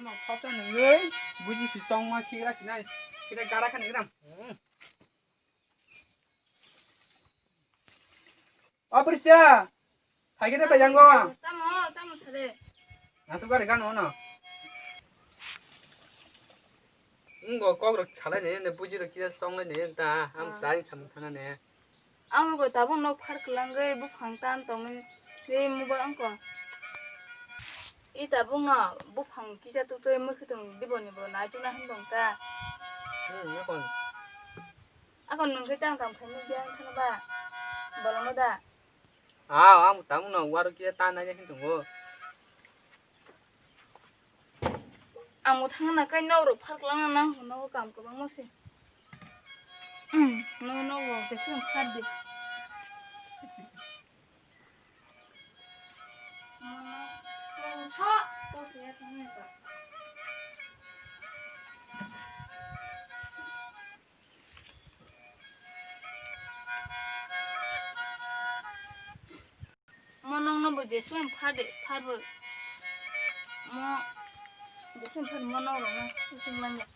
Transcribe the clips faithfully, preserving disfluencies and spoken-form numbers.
Khota nungwi buji si chongma khigra sinai. Khigra gara khan igram. Hmm. O Prisya, hai khigra bai jango. Tamo, tamo thare. Nasu gari gano no. Ngo kok rok salai ne, ne buji rok kisa chonglai ne ta, ang Ah. Tari samung thana ne. Ang go tabuk nok phar kwlangwi buphang tan tongwi tei muba wngkha. I tabuk no buphang kisa tuktwi mwkhwtwng diboni bo naitukna hwn tong ta. Hmm, yakon. Akon nwng khe tang tang phaimani biya wngkhano ba? Bolongno da? Ah, ang tabuk no waro kisa ta naina hwn tongo. Ang bo thangna kai nok rok phar kwlangna nang hwn nogo kam kwbangma se. Hmm, no, no, wo, tei phar di. Mo nokno bo jeswk phar de, phar bo. Mo jeswk phar mo nok rok no jeswk lang ya.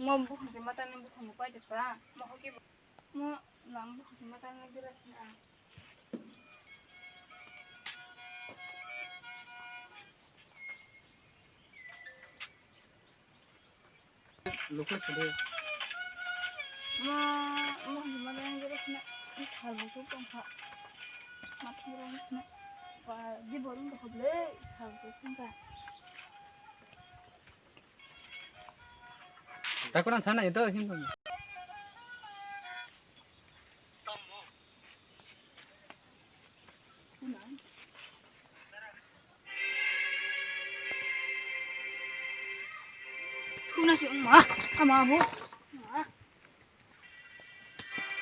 Mo bukhang se mata ni bukhang bo pai de pra. Mo hoki bo. Mo lang bukhang se mata ni gira se na. Lukle sidi. Ma, ma, ma, ma, ma, ma, ma, sal buku tongkha. Ma, thumra, ma, ba, di borong ko hoble, sal buku tongkha. Takurang sana itu, him. Thuna si ma, ama bu. Ma.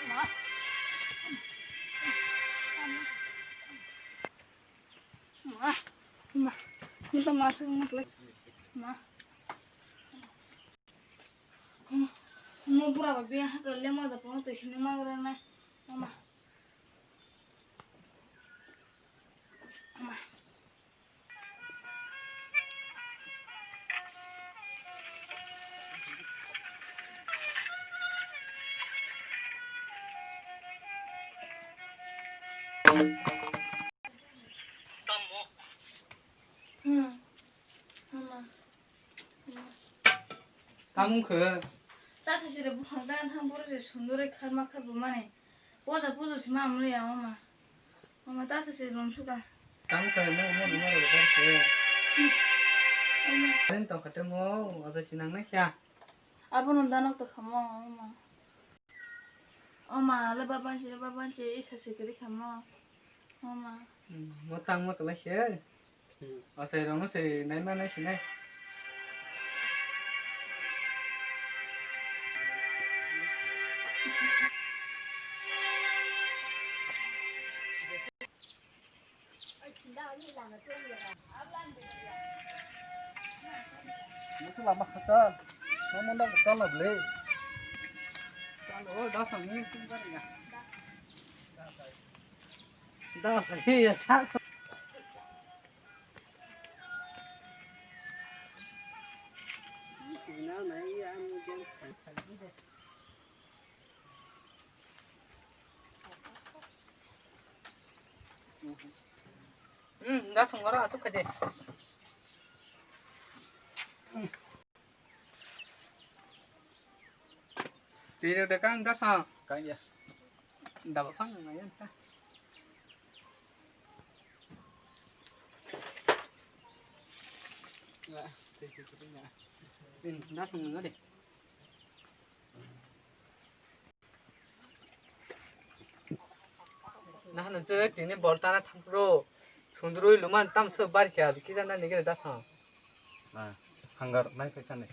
Ma. Ma. Ma. Nita masuk mak lek. Ma. Mo bura ba biya ha kar le mo da pon to sini ma gra na. Ama. Ama. Hmm. Ama. Tamung khe. Ta sa sire buphang ta thang boro se sunduri kharma kharbo mani. Poja pujo se ma amle ya oma. Oma ta sa sire rom suka. Tamung khe mo mo mo ro bar khe. Oma. Ren to khate mo oja sinang na kya. Abono danok to khamo oma. Oma le babanchi le babanchi isa se kiri khamo. Oma. Hmm, mo tang mo kala khe. Hmm. Asai rong no se nai ma nai sinai. Musu lama khachal. Mama na bukan lah beli. Chalo, dah sami sini kan ya. Dah sami ya tak. Sini na ya anu jam. Hmm, da songora asuk kade. Tiro de kang da sa. Kang ya. Da ba kang na yan ta. Na, thank you, thank you. Hmm, da songora de. Nahana je tini bol tana thangro. Sundrui luman tam se bar kya, kisa na nigre da sa. Ah, hangar nai khaisa ni.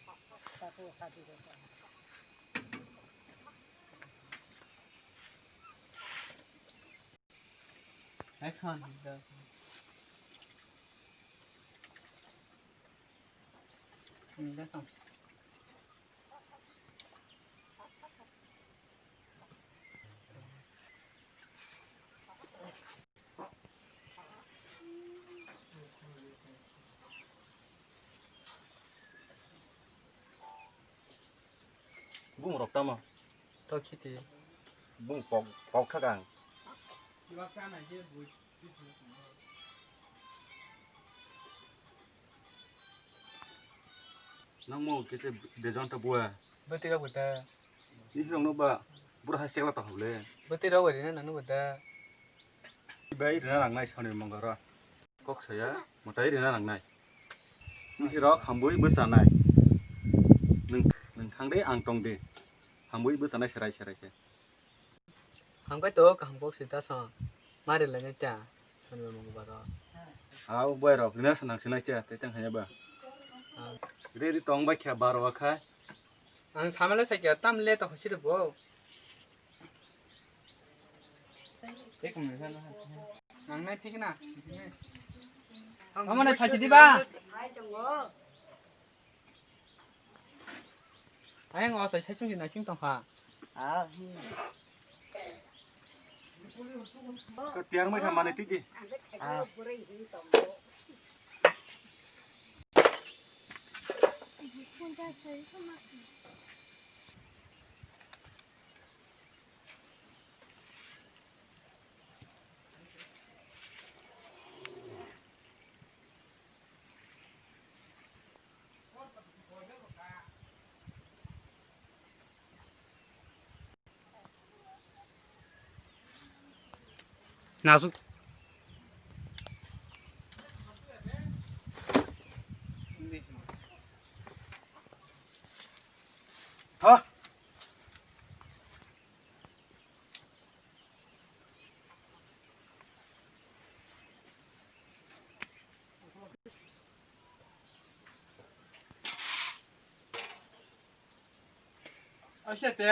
Nai khan da. Hmm, da sa. Bung rok tamo? To khiti. Bung pok, pok thak ang. Nang mo kete bejon ta bua. Bwtwi rok bo da. Ni rok no ba bura hai sekla ta hole. Bwtwi rok bo rina nang no bo da. Bai rina nang nai sani mangara. Kok saya, mwtai rina nangnai. Nwng hirok hambui bwchanai. Nwng, nwng thang di, ang tong di. Hambui bwchanai serai serai khe. Hamkai to kaham kok sita song. Mari lainai ta. Sani mangba ro. Au boy rok, rina sanang sinai cha, te tang hanya ba. Ah. Re ri tong bai kha baro kha. Ang samala sa kya tam le to hosi de bo. Nangnai thik na. Omo nai phachi diba? Ayang o sai sai sung naising tongkha. Tiang mai thamani tiki. Nasuk. Ha. Asia te.